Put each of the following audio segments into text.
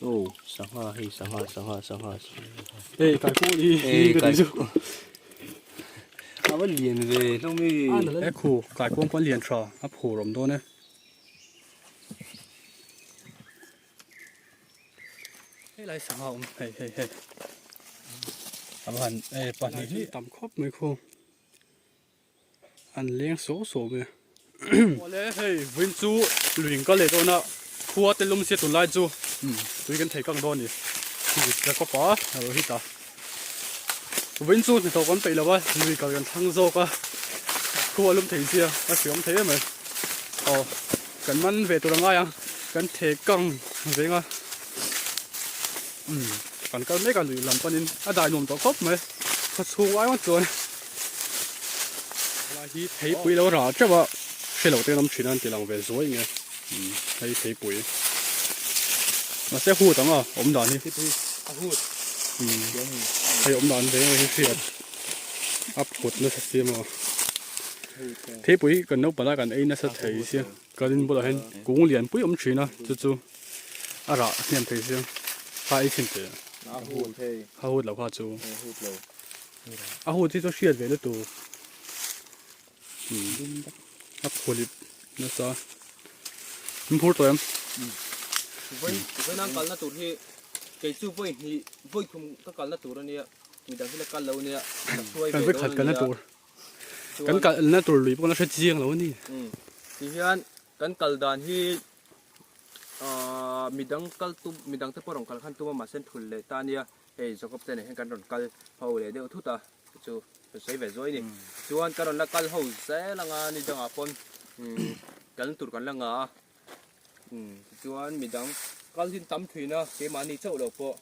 Aw sangha hei sangha sangha sangha Hei kai pawh ni Hei kai A va lian ve hlawm i. He khu kai kuang pawh a lian tha a phur awm dawn e. Hei lai sangha awm hei hei hei a va han e pahnih hi tam khawp mai khu an leng sawh sawh mai a awle hei vawiin chu lui in kal leh dawn a khua te lum sia tunlai chu tui kan thei kang dawn a ni la kawp a a lo hit a vawiin chu hnathawh kan peih lo va lui kal kan thlang zawk a khua lum thei sia a hriam thei em mai aw. Kan man ve tur a ngai a, kan thek kang veng a, umm kan kal mek a lui lam panin a dai nuam tawh khawp mai, khaw chhung ai ngawt chuan helai hi theipui lo rah teuh a, hre lo te an awm thin a an ti lang ve zuai nge, umm hei theipui mahse hut ang a awm dan hi umm hei awm dan veng hi hriat a phut nasa si maw. Theipui kan naupang lai kan ei nasa thei sia kan in bulah hian kung lian pui awm thin a chu chu a rah hnem thei sia kha ei thin teh a hut lo kha chu a hut hi chu hriat ve lutuk a phulip nasa in phur tawh em vawiin kalna tur hi kei chu vawi hnih vawi thum ka kalna tur ania midang hi la kal lo ania ka hruai ve dawn ania. Kan kalna tur lui pawh la hre chiang lo a ni. Ti hian kan kal dan hi midang kal tum midang te pawh rawn kal khan tum a mahse thul leh ta ania hei Jacob te nen hian kan rawn kal ho leh deuh thut a chu ka sawi ve zuai a ni. Chuan kan rawn la kal ho zel anga ni dangah pawn kal tur kan la ngah a tichuan midang kal hi tam thin a keimahni chauh lo pawh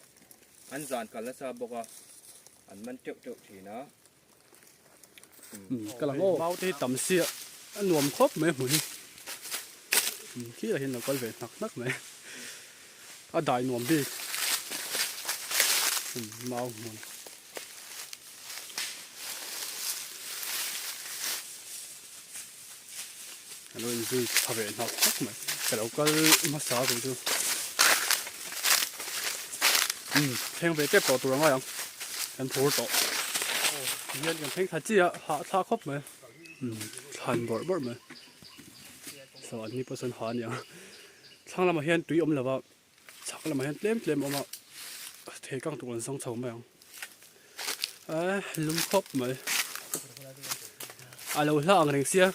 an zan kal nasa bawk a an man teuh teuh thin a. Ka lang aw. Mau te hi tam sia a nuam khawp mai a hmun hi. Khi lah hian lo kal ve hnak hnak mai. A dai nuam bik. Mau hmun. A lo inzui tha ve hnak hnak mai. Ka lo kal hmasa ve chu. Thleng ve tep tawh tur a ngai ang. Kan phur tawh. Hian kan thleng thla chi a, hah thla khawp mai. Thlan bawrh bawrh mai. Saw an ni pawh sawn ha a niang. Thlang lamah hian tui awm lo va, chhak lamah hian tlem tlem a awm a, thei kang tur an zawng chho mai ang. Lum khawp mai. A lo hla ang reng sia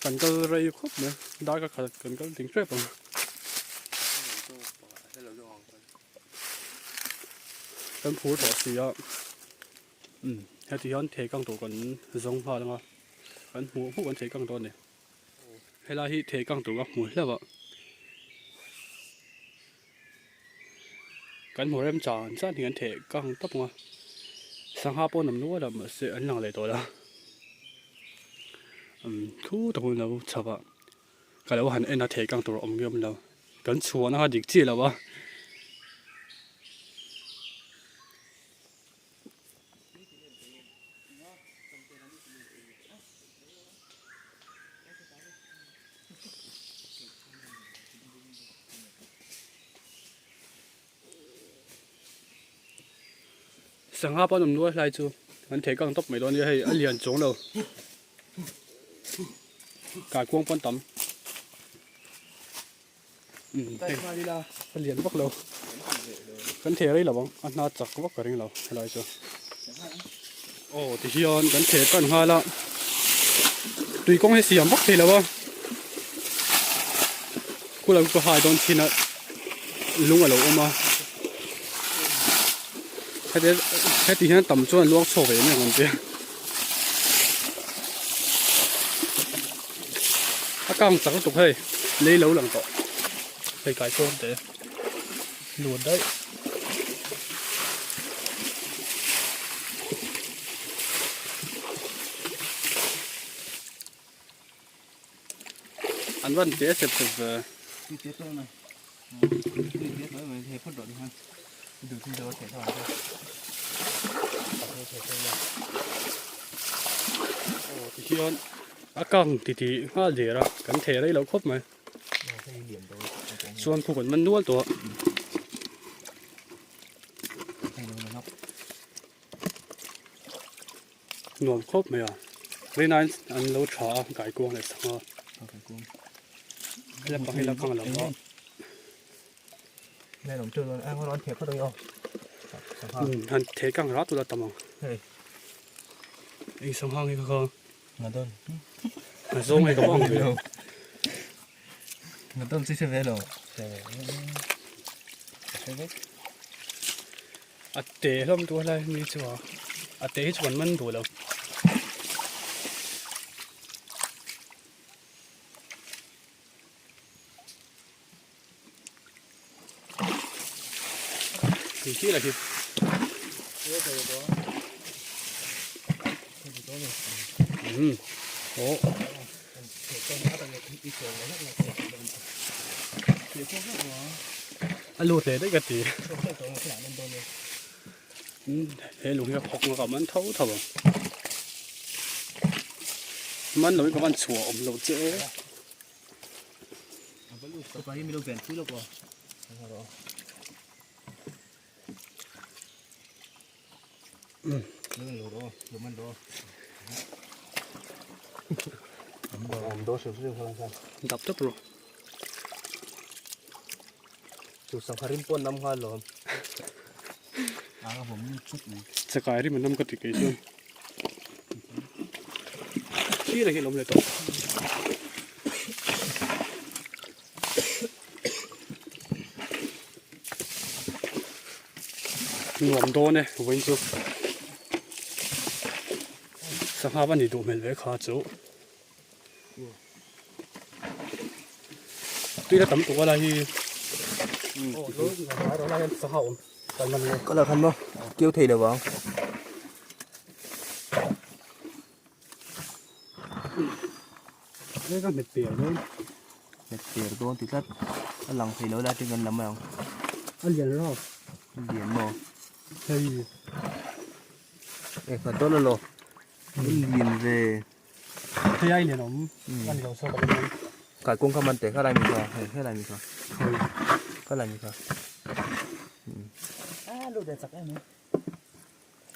kan kal rei khawp mai dar ka khat kan kal ding hrep ang. Kan phur tawh si a umm heti hian thei kang tur kan zawng nghal ang a kan hmuh hmuh kan thei kang dawn a ni. Helai hi thei kang tur ka hmu hlauh a. Kan hmu rem chan chan hi an theh kang tawp ang a, sangha pawh an awm nual a mahse an lang leh tawh lo umm thu tak hun lo chhak a ka lo han en a theh kang tur a awm nge awm lo kan chhuahna kha dik chiah lo a. Sangha pawh an awm nual hlai chu an thei kang tawp mai dawn a nia hei a lian chuang lo kaikuang pawn tam umm hei a lian vak lo kan thei rei lo ang a hna chak vak ka ring lo helai chu aw tihian kan thei tan nghal a tui kawng hi siam vak thei lo a khulai ka hai dawn chin a lung a lo awm a heti heti hian tam chuan luang chhuak ve mai ang an tia a kang chak lutuk hei lei lo lang tawh hei kai sawn te lut daih an van te sep sep ve Tihian a kang titi nghal der a kan theh rei loh khawp mai chuan khu kan man nual tawh a. Nuam khawp mai a. Rinain an lo tha a kaikuang leh sangha. Hela pang hi la kang lo a. Han theh kang rat ula tam ang. Ei sangha nge kha kha. Zawng nge ka va ang ve. A te hlawm tu helai mi chu a a te hi chu kan man duh lo. Thì khi là khi Ừ. Ồ. A lut leh daih ka ti. He lung hi a phawk ngawk a man tho tho ang. Man lo hi ka van chhuah awm lo che e. Dap tawp rawh. Chakai rim an awm ka ti kei chuan. Thil a hi a lo awm leh tawh. Nuam dawn e vawiin chu sangha va ni duh hmel ve kha chu tui la tam tuk a lai hi sangha awm kal man nge kal ah khan maw keu thei lo ang He ka hmet per dawn. Hmet per dawn ti tlat. A lang thei lo lai te kan la mai ang. A lian rap. A lian maw? Hei. E nghat dawn alo. A lian ve. Hei ai lian awm. A ni lo saw ka ring. Kai kawng kha man teh kha lai mi kha. Hei he lai mi kha. Hei. Kha lai mi kha. A lu den chak em.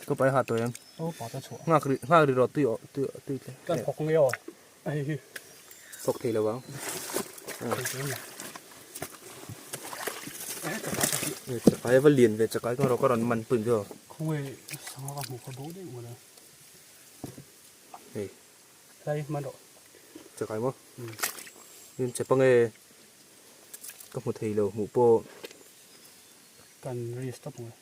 Ka pai ha tawh em? Aw pa ta chhuah. Nghak ri nghak ri rawh tui aw tui tui tle. Kan phawk nge aw. Hei hi. Phawk thei lo ang. Chakai va lian ve chakai ka rawh ka rawn man pui chu. Khawnge sangha ka hmuh kha bo daih mawle. Hei. Hlai man rawh. Chakai maw? Rin che pange ka hmu thei lo hmuh pawh. Kan ri stop mawle.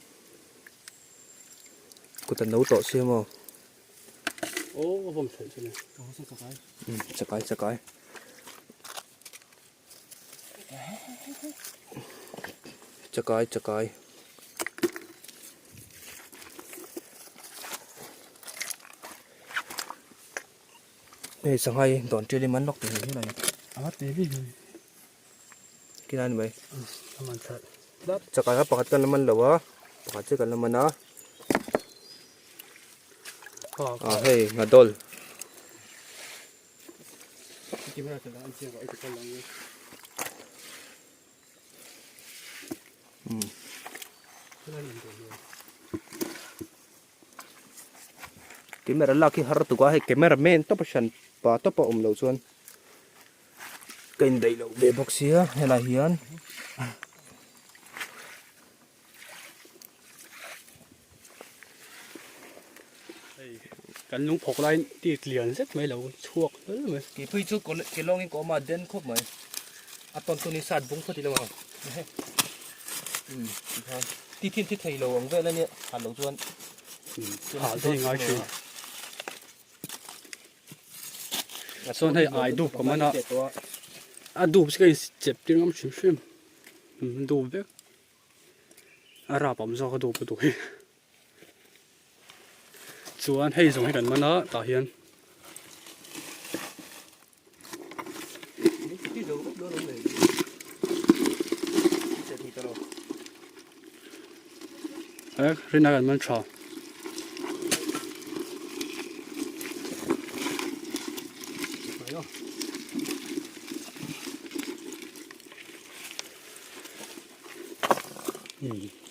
Kut a no tawh sia maw? Aw a vawm theih chu ni. Chakai chakai. Chakai chakai. Hei sanghai dawn ṭial in man lawk tur hi a ni. A te vi hi. Kila a ni mai. A man that tlat. Chakai kha pakhat kan la man lo a, pakhat chiah kan la man a. Ah hei nghadawl. Camera lak hi har tuk a hei camera man tawp a hran pa tawp a awm loh chuan. Ka indaih loh ve bawk sia helai hian hei kan lung phawk laiin tit lian zet mai lo chhuak hlel mai. Keipui chu kelawngin ka awm a den khawp mai a tawn tawn in sat bung phawt ilo ang tikhan ti thin thi thei lo ang vel ania hal lo chuan hal te hi ngai thin. Chuan hei ai dup ka man a, a dup chu ka in chep tir ngam hrim hrim, dup vek, a rap awm zawk a dup lutuk hi. Chuan hei zawng hi kan man a tah hian. Rinna kan man tha.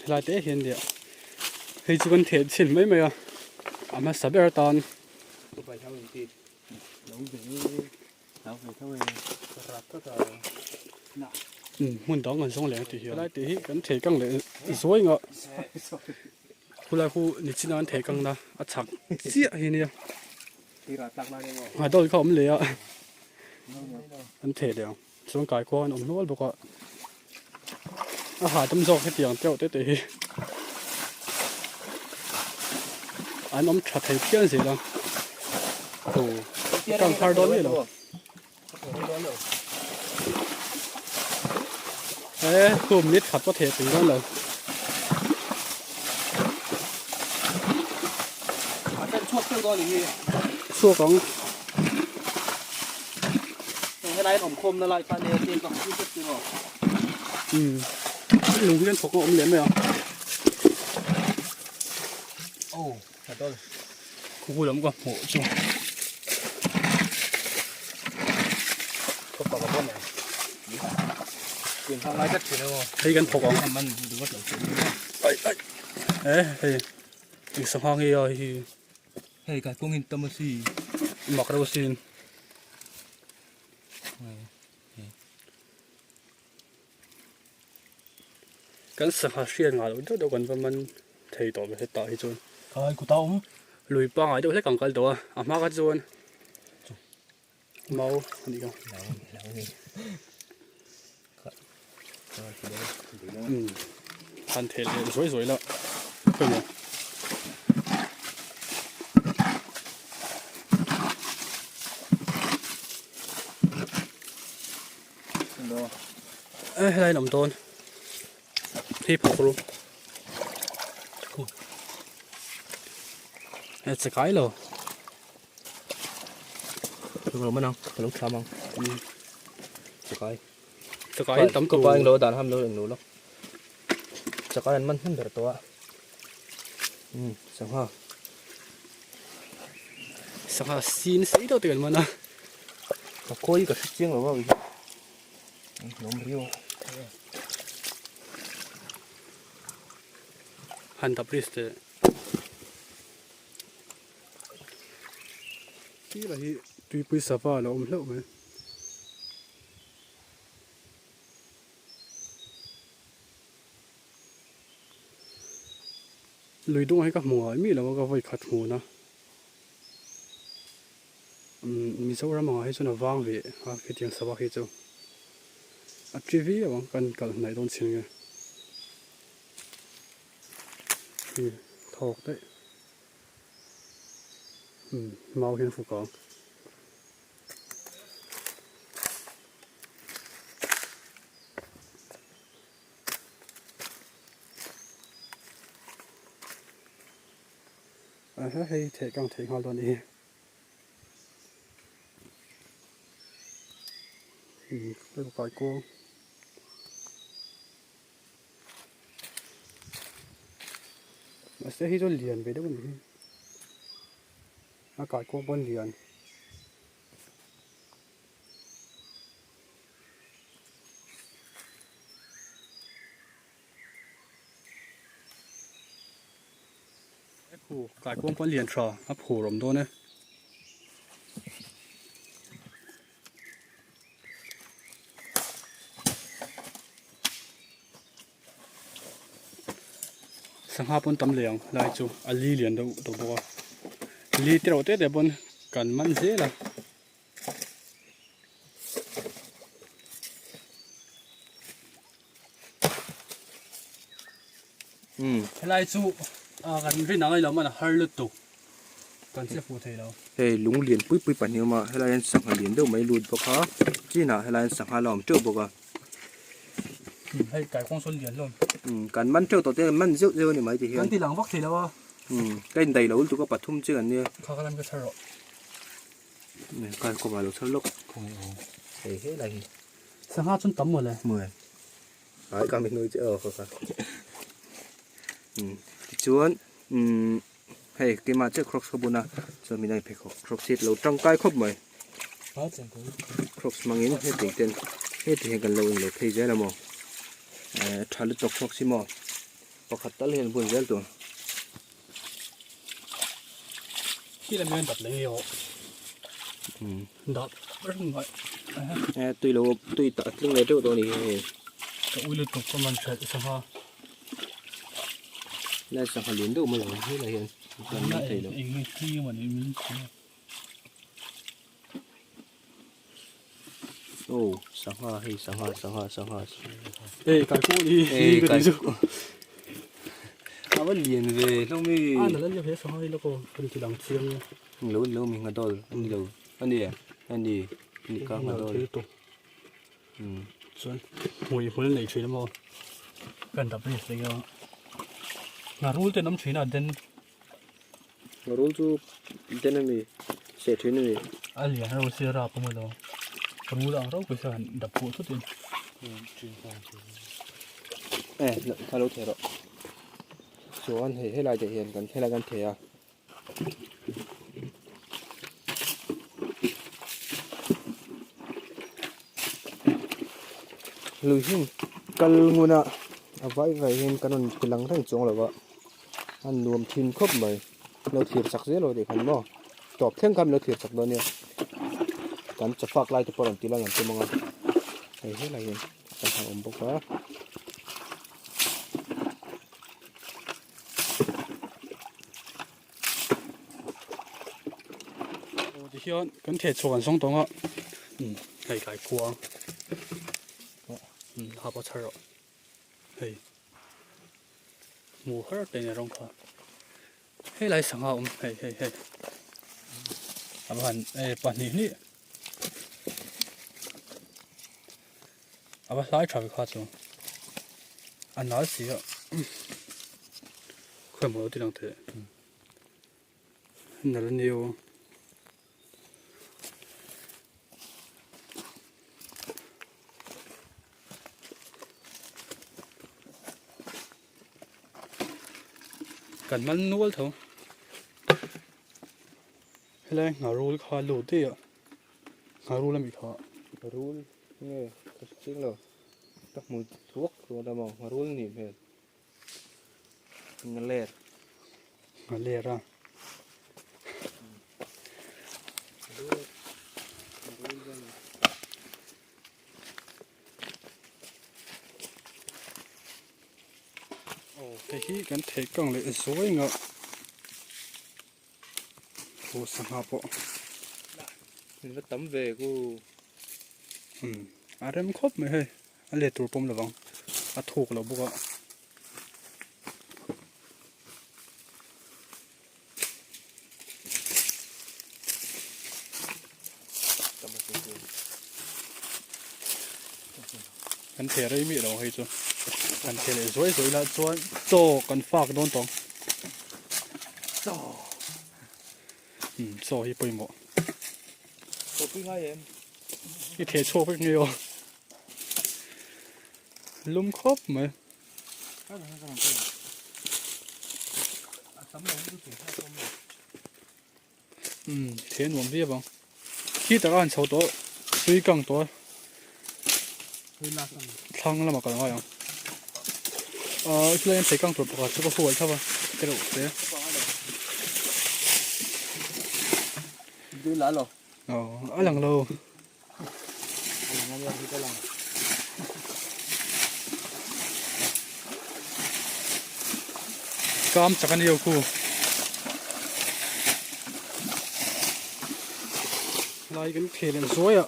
Helai te hian nia hei chu kan theh chhin mai mai a a hmasa ber atan. hlau in ti. Lo ve hlau ve tho e. Rat tlat a. Hmun dang an zawng leh ang tih hi helai tih hi kan thei kang leh zuai ngah khulai khu nichina an thei kang na a chhak chiah hi nia nghah dawl kha a awm leh a an theh leh ang chuan kaikua an awm hnual bawk a a hahdam zawk hetiang teuh te te hi an awm tha thei phian zel a aw kang thar dawn miah lo. He khum nit khat pawh theh pui dawn lo. A chen chhuak teuh dawn hi. Chhuak ang. Heng helai an awm khawm na lai kha nia chen ka hmu tlat tiraw. Umm lung hian thawk a awm leh mai a. Oh, a dawl. Khu lam ka hmuh chu. Hei kan thawk ang. Ai ai. E hei. Eng sangha nge a hi. Hei kai kawngin tam a si. Mak reuh sin. Kan sangha hriat ngah loh deuh deuh kan va man thei tawh ve hetah hi chuan. Khai kut a awm. Lui pangai deuh hlek ang kal tawh a, a hma kha chuan mau a nih kha. Umm han theh leh zuai zuai la khawimaw. E helai in awm dawn hei phawk ru e che kai lo lo man ang ka lo thlam ang che kai che kai in tam ka pa eng lo dan ham lo eng lo lo che kai an man hman ber tawh a um sangha sangha sin sei deuh te kan man a Ka khawi ka hre chiang lo a hi hlawm riau han dap ris teh tila hi tuipui sava a lo awm hlauh mai. Lui dung hi ka hmu ngai mi lo a ka vawi khat hmun a. Mizoram angah hi chuan a vang ve a khitiang sabak hi chu a chi viau ang kan kal hnaih dawn chin nge hi thawk daih umm mau hian fuk ang. Aha hei theh kang theih nghal dawn a ni hi umm kai kuang mahse hei chu lian ve deuh a ni hi a kai kuang pawn lian. Kai kuang pawn lian tha a phur awm dawn e. Sangha pawn tam leh ang lai chu a li lian deuh tawh bawk a li te reuh te te pawn kan man zel a. Helai chu kan rin ang ilo man a har lutuk kan che fuh thei lo. Hei lung lian pui pui pahnih a awm a helai hian sangha lian deuh mai lut bawk a chinah helai hian sangha la awm teuh bawk a. Hei kaikawng sawn lian hlawm. Kan man teuh tawh te kan man zeuh zeuh a ni mai ti hian. Kan ti lang vak thei lo a. Ka indaih lo lutuk a pathum chiah kan nia. Kha ka lam ka chhar rawh. Kal kawmah lo chhar lawk. Hei helai hi. Sangha chuan tam mawle. Mawle. Ai ka mi hnui che aw kha kha. Tichuan hei keimah chiah crocs ka bun a chuan min a inpheikhawk crocs hi lo tangkai khawp mai. Crocs hmangin heti ten heti hian kan lo inlo phei zel a maw. Tha lutuk crocs hi maw pakhat tal hian bun zel tur. Khi lam hian dat leh nge aw. Dat reng mai. E tui lo tui ta tling leh deuh dawn ni hei. Ka ui lutuk ka man hrelh sangha. Lai sangha lian deuh mai lo hei lai hian kan man thei lo. Eng nge khi man in min Aw sangha hei sangha sangha sangha Ei kai pawh ni Ei kai A va lian ve hlawm i A nalh ania he sangha hi lawk aw kan ti lang chiang e Lo lo mi nghadawl a ni lo a ni e a ni ni ka nghadawl Chuan hmui hmul nei thin emaw kan dap ri hlei a Ngharul te an awm thin a den Rul chu den a ni, seh thin a ni. A lian reuh sia rap a maw lo. Rul ang reuh pawisa han dap pawh thut in. E, kha lo thei rawh. Chuan hei helai te hian kan helai kan thei a. Lui hi kal ngun a, a vai vai hian kan rawn ti lang reng chuang lo va. A nuam thin khawp mai lo thlir chak zel aw tih khan maw tawp thleng khan lo thlir chak dawn nia kan chafak lai te pawh rawn ti lang an tum ang a hei helai hian sangha a awm bawk a. Aw tihian kan theh chhuak an zawng tawng a hei kai khuang ha pawh chhar rawh hei. Hmuh har te nia rawng kha helai sangha awm hei hei hei a va han e pahnih hnih a va hlai tha ve kha chu a nal si a khawi maw ti lang thei nal a nia aw. Kan man nual tho helai ngharul kha lut daih a ngharul ami kha ngharul nge ka hre chiang lo ka hmu thuak thuak a maw ngharul nih hmel nghaler nghaler a. Aw hei hi kan theih kang leh zuai ngah aw sangha pawh in va tam ve ku umm a rem khawp mai hei a let tur pawm lovang a thuk lo bawk a. Kan theh rei miah lo hei chu kan theh leh zuai zuai la chuan chaw kan fak dawn tawng chaw um chaw hi pawimawh chaw pui ngai em i theh chhuak vek nge aw lum khawp mai. Umm thei nuam viau ang khi taka an chho tawh tui kang tawh thlang lamah kal ngai ang ahh khilai hian thei kang tur pakhat chu ka hual thlap a tereuh te aw a lang lo. Kam chak a ni lo khu. Lai kan thel an zuai a.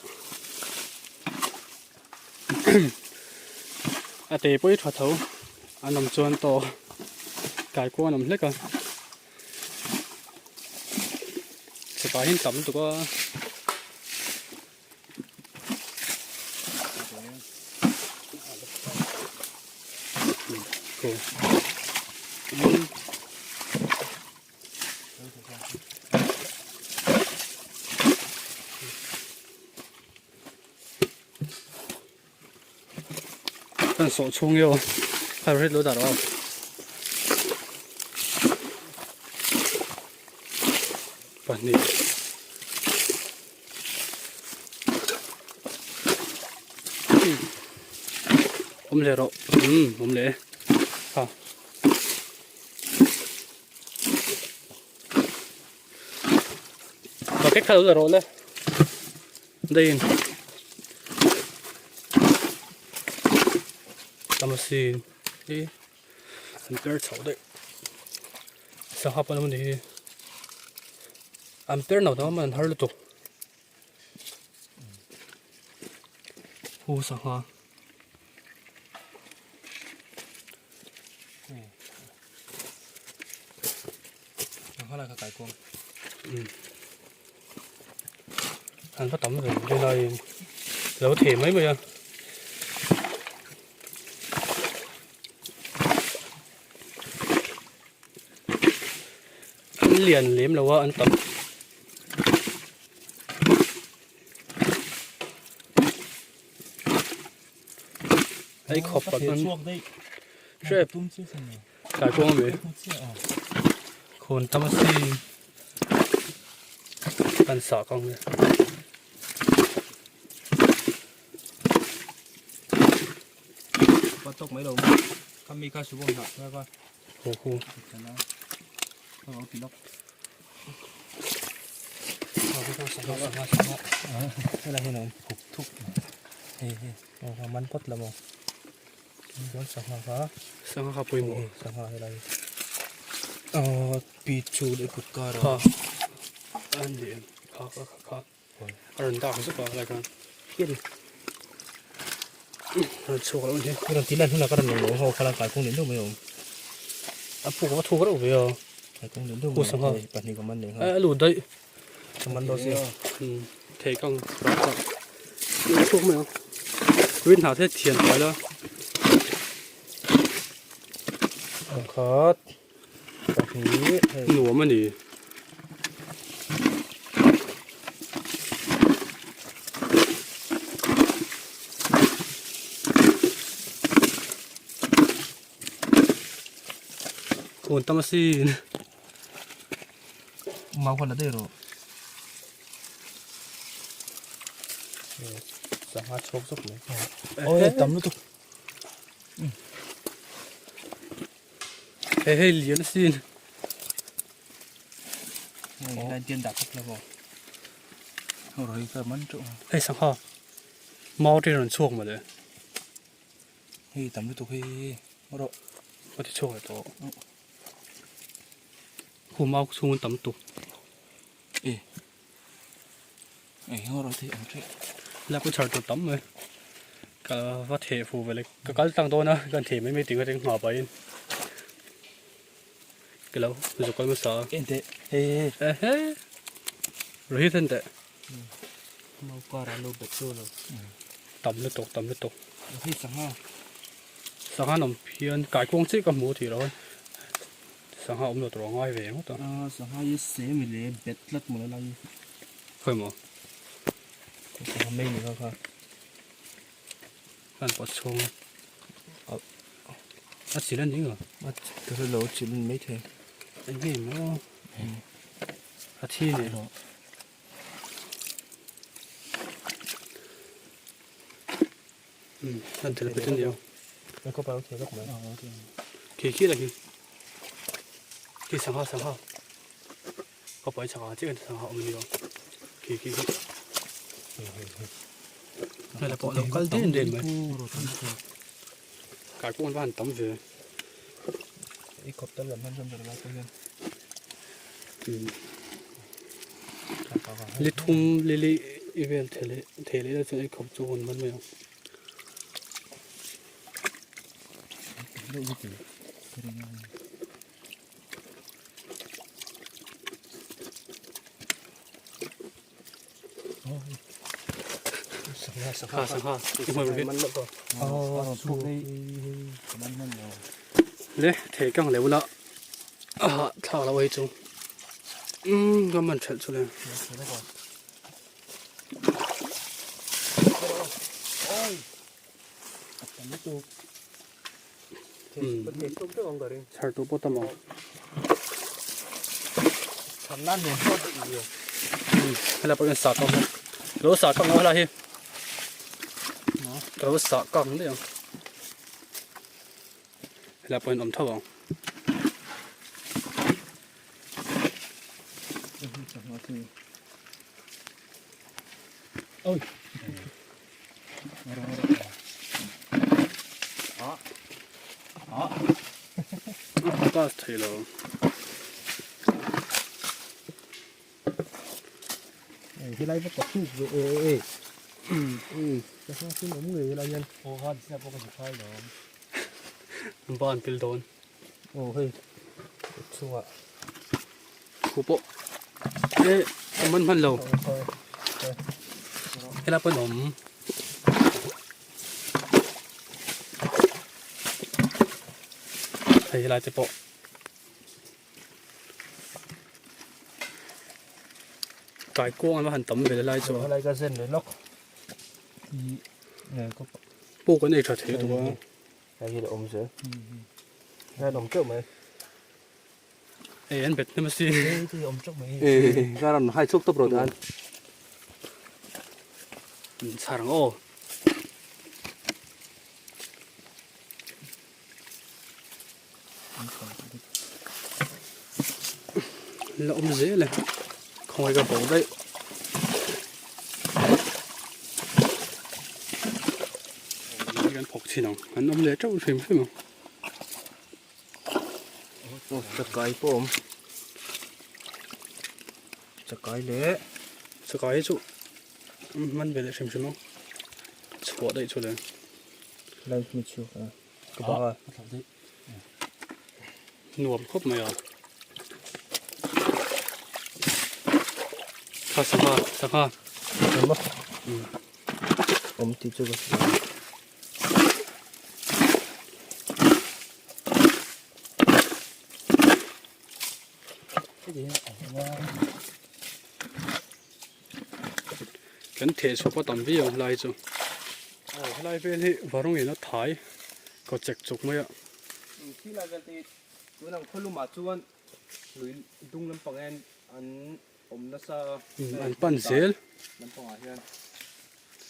A te pawh hi tha tho. An awm chuan tawh kai kual an awm hlek a. Chutah hian tam lutuk a. Cool. Kan sawh chhung io a rit lo dar aw. Pahnih. Awm leh rawh. Umm awm leh e. Ha. Bucket kha lo la rawh le. Daiin. Tamasi hi an per chhoh daih. Sangha pawh an awm a ni hi. An per no dang an har lutuk. Hu sangha. An va tam ve ve laiin lo thei mai mai a. An lian lem lo a an tam. Ei khawp kan hman hrep tlai kawng ami khawn tam a si kan sah kang e. Pa tawk mai lo khami kha subawm hnah kha Ho ho. Sangha kha pawimawh. Kha an ni em kha kha kha kha a rawn dak zuk a helai khan a rawn chhuak loh a ni. A puk a thuk reuh ve a u sangha a lut daih thei kang a chhuak mai ang rin hna te thian fai la. Nuam a ni. Khawn tam asin. Mau kha la daih rawh. Sangha chhawk zawk mai. Awi tam lutuk. Hei hei lian asin. Hei tian dah khat lo. Roi ka man chu. Hei sangha. Mau te rawn chhuak mawle. Hei tam lutuk hei rawh. Ka ti chhuak leh tawh. Khu mau chhung an tam tuk. E. Ei ho ro thei awm teuh. La ku chhar tur tam mai. Ka va theh fu ve le. Ka kal tlang dawn a, kan theh mai mai tih ka ring hma pahin. Ka lo zuk kal hmasa a. En teh. Hei hei. Ehe. Rohit en teh. Mau kar a lo bet chu lo. Tam lutuk tam lutuk. Rohit sangha. Sangha an awm hian kaikuang chiah ka hmu tih lo a. Sangha awm lo tur a ngai ve ngawt a. Sangha hi semi leh bet tlat maw lai hi. Khawi maw? Sangha mai ni kha kha. Kan pawt chhung a. A chil a ni nga? A ka hre lo chil a ni maithei. Eng nge maw? A thi ni. An tel pet a ni ang. Khi khi la khi. Khi sangha sangha. Ka pai chhakah chiah hian sangha awm a ni ang. Khi khi khi. Hmel pawh a lo kal den den mai. Kai pawh an va han tam ve. Li thum li li i vel thei leh thei leh chuan ei khawp chu hun man mai ang. Sangha sangha i hmuh ru le thei kang leh ula a hah thlak loh hei chu umm ka man thelh chu le. Chhar tur pawh tam ang. Helai pawh hian sah kang a lo sah kang a helai hi ka lo sah kang daih ang helai pawh hian awm tho ang. Oi. A pass thei lo. Helai va ka thuk ve e e e. Ka hma sin awm ngei helai hian. Aw han sina pawh ka zuk hai lo. Ban pil dawn. Aw hei chungah. Khu pawh e awm hman hman lo. Helai pawn awm. Hei helai te pawh. Kai kuang an va han tam ve lai chu. Helai ka zen leh lawk. Puk an ei tha thei tawh a. Hei hi la awm zel. Hei an awm teuh mai. Ei an bet hnem asin. Hei hi awm teuh mai. Ei ka rawn hai chhuak tawp rawh dan. Chhar ang aw. La awm zel e khawngaih ka bo daih kan phawk chhin ang an awm leh teuh hrim hrim ang aw chakai pawh awm chakai leh chakai hi chu man ve leh hrim hrim ang chhuah daih chu le lai mi chu a ka bang a Nuam khawp mai a. Kha sangha, sangha. Awm a. Awm tih chu ka hria. Kan theh chhuah pawh tam viau ang helai chu. Aw helai vel hi varungin a thai kaw chek chuk mai a. Khi lai vel te hi tun ang khaw lumah chuan lui dung lampang hian an awm nasa a. An pan zel. Lampangah hian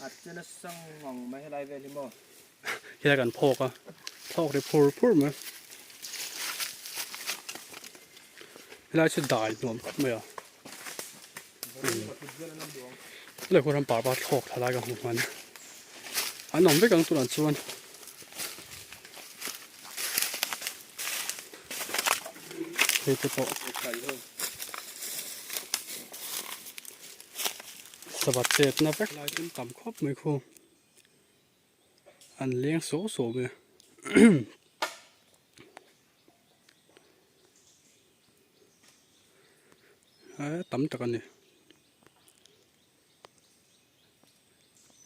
a che nasa ngang mai helai vel hi maw. Helai kan phawk a, phawk ri phur phur mai. Helai chu dai nuam khawp mai a. Helai khuan ram parpar thlawk thla lai ka hmu hman a. An awm vek ang tunah chuan. Hei te pawh. Sava chetna vek lai chu an tam khawp mai khu. An leng sawh sawh mai a. Tam tak a ni.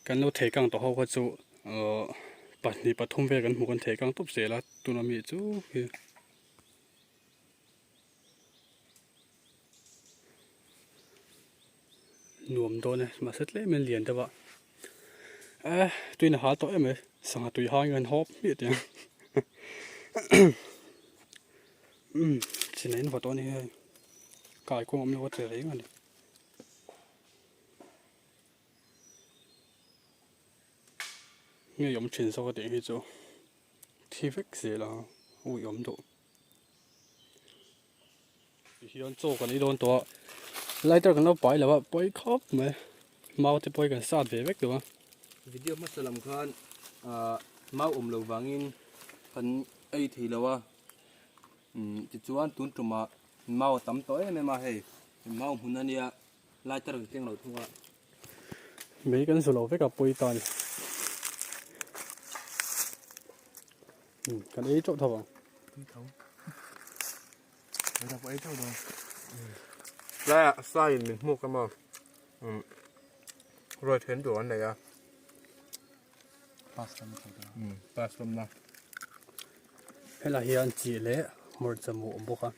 Kan lo thei kang tawh ho kha chu pahnih pathum vel kan hmu kan thei kang tawp zel a tuna mi chu khi. Nuam dawn e mahse tlem in lian deuh a eh tuina hal tawh em mai sangha tui hang in kan hawp hmiah teh ang umm chinai in vaw tawh a ni hei kai kawng awm lo a che reng a ni. Ngei awm thin zawk a tih hi chu thi vek zel a ui awm duh. Ti hian chaw kan ei dawn tawh a lighter kan lo pai lo a pawi khawp mai mau te pawh hi kan sat ve vek tawh a. Video hmasa lam khan ah mau awm lo vangin kan ei thei lo a umm tichuan tun tumah mau a tam tawh em em a hei mau hmun a nia lighter kan keng lo thung a. Mei kan zu lo vek a pawi ta a ni umm kan ei teuh tho ang. Tlaiah saiin min hmuk emaw umm ruai then tur an nei a. Pass lam tho ta. Umm pass lam na. Helai hian chi leh hmarcha mu awm bawk a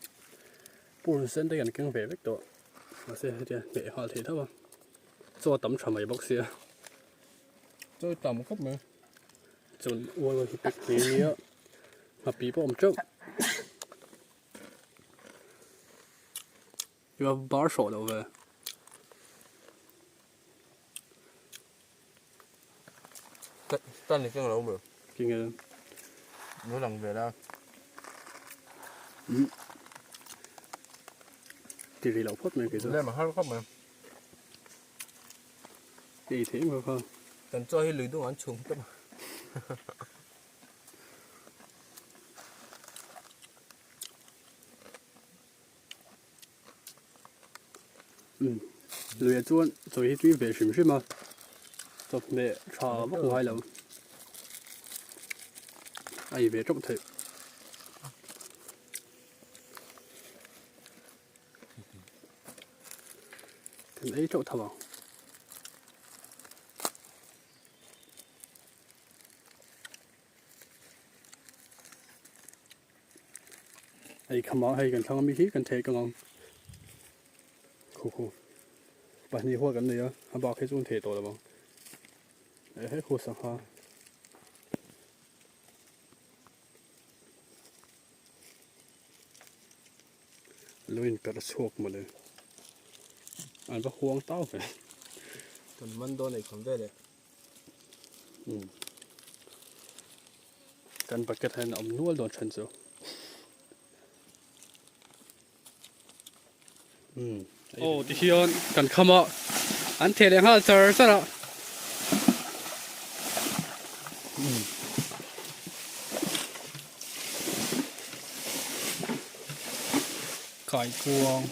purun sen te hian keng ve vek tawh mahse hetia hneh nghal theih tho a chaw a tam tha mai bawk sia. Chaw tam khawp mai. Chuan ual hi pek hle nia nghapih pawh a awm teuh. I va bar hrawh lo ve. Tan ni keng lo maw? Tinge? Lo lang ve la. Ti ri lo phawt mai kei chu. Lem a har khawp mai. Ei theih em kha. Kan chaw hi lui dung an chhum tawp a. Luiah chuan chaw hi tui ve hrim hrim a, chawhmeh tha vak ngai lo a ei ve teuh theih. Kan ei teuh tho ang. Hei khama hei kan thlang ami hi kan theh kang ang khu khu pahnih hual kan nei a a bak hi chu an theh tawh lo ang eh he khu sangha lo in perh chhuak mawle an va huang tau ve kan man dawn ei kham veleh Kan bucket hian a awm nual dawn then chu. Aw tihian kan kham a, an theh leh nghal char char a. Kaikuang.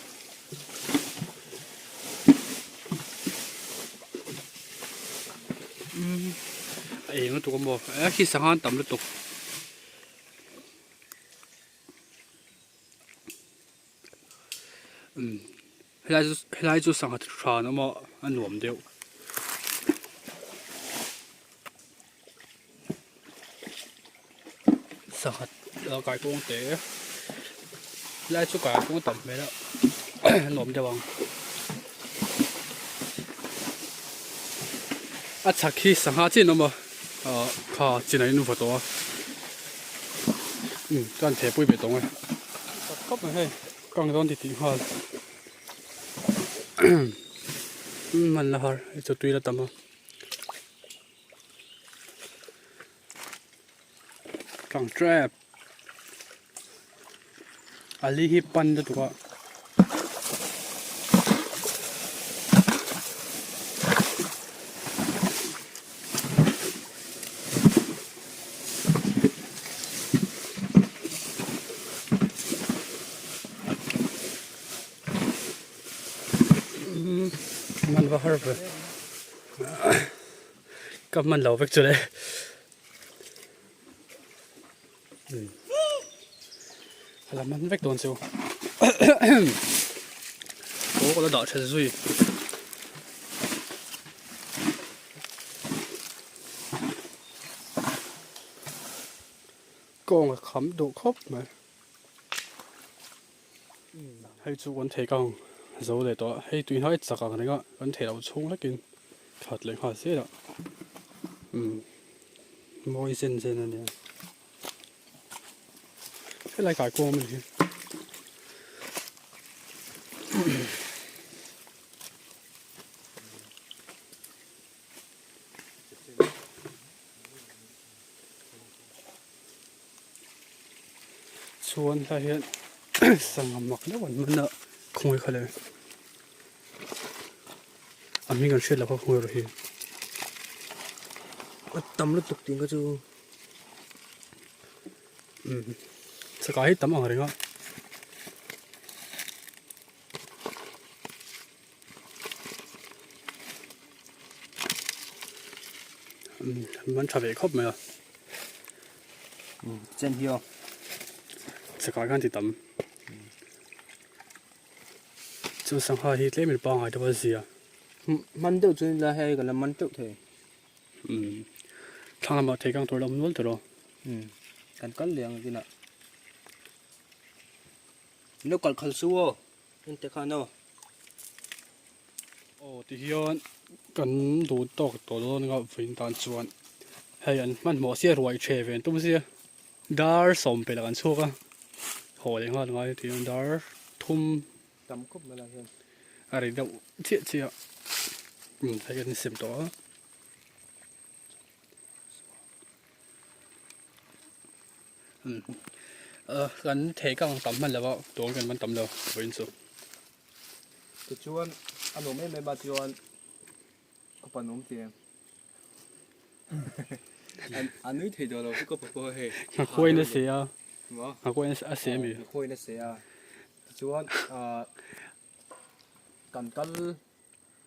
A eng lutuk a maw a khi sangha an tam lutuk umm helai chu helai chu sangha tha an awm a a nuam deuh sangha kaikuang te helai chu kaikuang a tam hmel a a nuam deuh ang a chhak hi sangha chin a awm a ah kha chin ah in vaw tawh a umm chuan thehpui ve tawng e tak khawp mai hei kang dawn titih nghal hman la har hei chu tui la tam a. Tlang trap a li hi pan lutuk a. Man va har ve. Ka hman lo vek chu le. A la man vek dawn chu. Aw ka la dah tha zui. Kawng a kham duh khawp mai. Hei chu kan thei kang zo leh tawh a, hei tui hnai chak ang reng a kan thei loh chhung hlekin that leh nghal zel a umm mawi zen zen a nia helai kai kawng a ni hi. Chuan helai hian sangha mak deuh an man a khawngaih kha le a hming an hriat loh kha khawngaih erawh hi. A tam lutuk tih kha chu. Umm chakah hi tam ang reng a. Man tha ve khawp mai a. Chen hi aw. Chakah khan ti tam. Chu sangha hi tlem in pangngai deuh a zia. Man deuh chu la hei ka la man teuh thei. Thlang lamah thei kang tur la awm nual tur aw. Kan kal leh ang kinah. Lo kal khal su aw. Ente khan aw. Aw ti hian kan duh tawk tawh dawn anga vawiin tan chuan hei an hmanhmawh sia ruai che ve an tum sia dar sawm pelh ah kan chhuak a haw leh nghal ngai ti hian dar thum tam khawp mai lah hian a ri deuh chiah chiah a hei kan insem tawh a. Kan thei kang tam hman lo a tuang kan man tam lo vawiin chu. Tichuan a nuam em em a chuan Ka pa nuam ti em? A nui thei dawn lo hi ka pa pawh hei. Nghakuain a se a. Maw? Nghakuain a se ami? Nghakuain a se a. Tichuan kan kal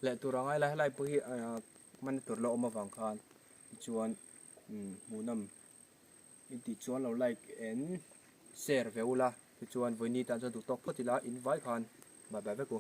leh tur anga helai helai pawh hi hman tur la awm avang khan tichuan hmuhnawm intih chuan lo like and share ve ula tichuan vawiini tan chuan duhtawk phawt ila in vai khan bye bye vek u.